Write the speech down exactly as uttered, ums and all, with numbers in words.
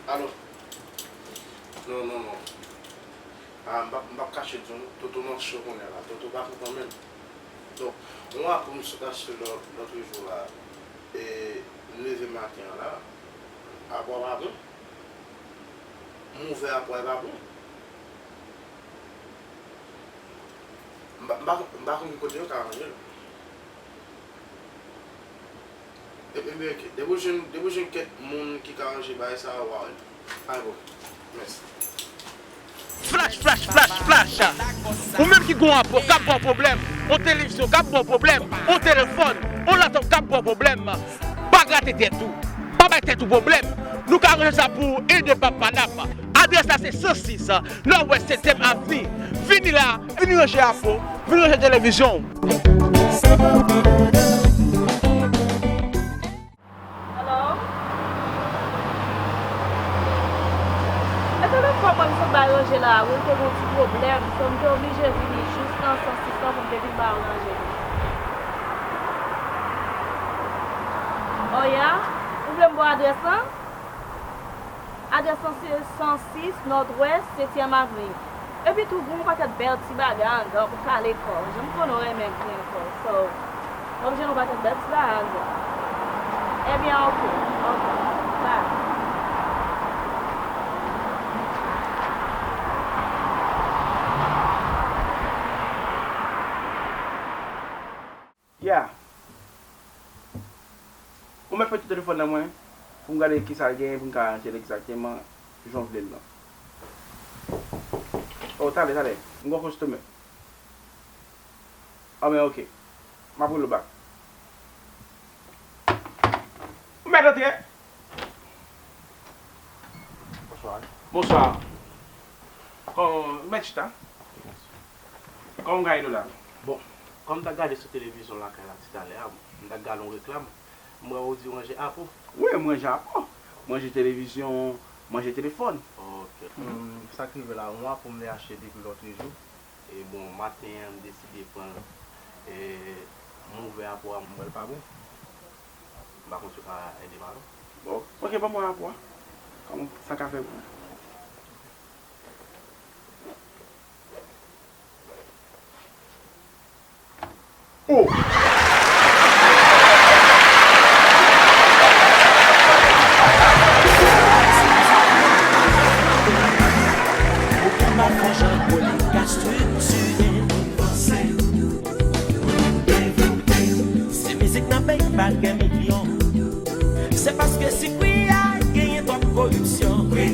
Alo? Non, non, non. Ah, m p ap, m p ap kache di w, Toto nan cho kounye a la. Toto pa konprann menm. Donk, yon apou m sot achte lò-, lòt jou la, e, m leve maten an la, apou a pa bon. M ouvè apou a, e pa bon. M pa, m pa, m pa konn ki kote yo ka ranje l. Ebyen, ebyen, ok. Depi w jwenn, depi w jwenn kèk moun ki ka ranje bagay sa yo, w a wè l. Ay, bon. Mèsi. Flash, flash, flash, flash. Ou menm ki gon apò k ap ba w pwoblèm, yon televizyon k ap ba w pwoblèm, yon telefòn, yon laptòp k ap ba w pwoblèm, pa grate tèt ou. Pa bay tèt ou pwoblèm. Nou ka ranje sa pou ou e de pa panap. Adrès la se san sis Nòdwès setyèm Avni. Vini la, vini ranje apò, vini ranje televizyon w. Hello? E telefòn mwen m sot bay ranje la, wi, l te gen yon ti pwoblèm, so m te oblije vini jis nan san sis lan pou m te vin ba yo ranje li. Oh ya? Ou vle m ba w adrès lan? Adrès lan se san sis Nòdwès setyèm Avni. Epi tou, gen yon pakèt bèl ti bagay anndan pou kale kò w. Jan m konnen w renmen gri ankò. So, w ap jwenn yon pakèt bèl ti bagay anndan. Ebyen, ok. Ok. Bye. Yeah. Ou mèt prete telefòn nan mwen pou m gade kisa l genyen pou m ka ranje l egzakteman jan w vle l lan. Oh, talè, talè. M gon kòstomè. Ah, men ok. M ap rele w back. Ou mèt antre. Bonswa. Bonswa. Kòman, mèt chita. Kòman w ka ede w la? Bon, kòm m ta gade sou televizyon lakay la ti talè a, m ta gade yon reklam, m wè ou di w ranje apò. Wi, m ranje apò. M ranje televizyon, m ranje telefòn. Ok. Hmm, sa k rive la, yon apò m te achte depi lòtrejou. E bon, maten an, m deside pran l. E m ouvè apò a, m wè l pa bon. M pa konn si w ka ede m avè l. Bon, ok, ban mwen apò a. Kòman sa ka fè pou ou? Oh! Se mizik nan peyi pa gen milyon. Se paske sikwi a genyen twòp koripsyon.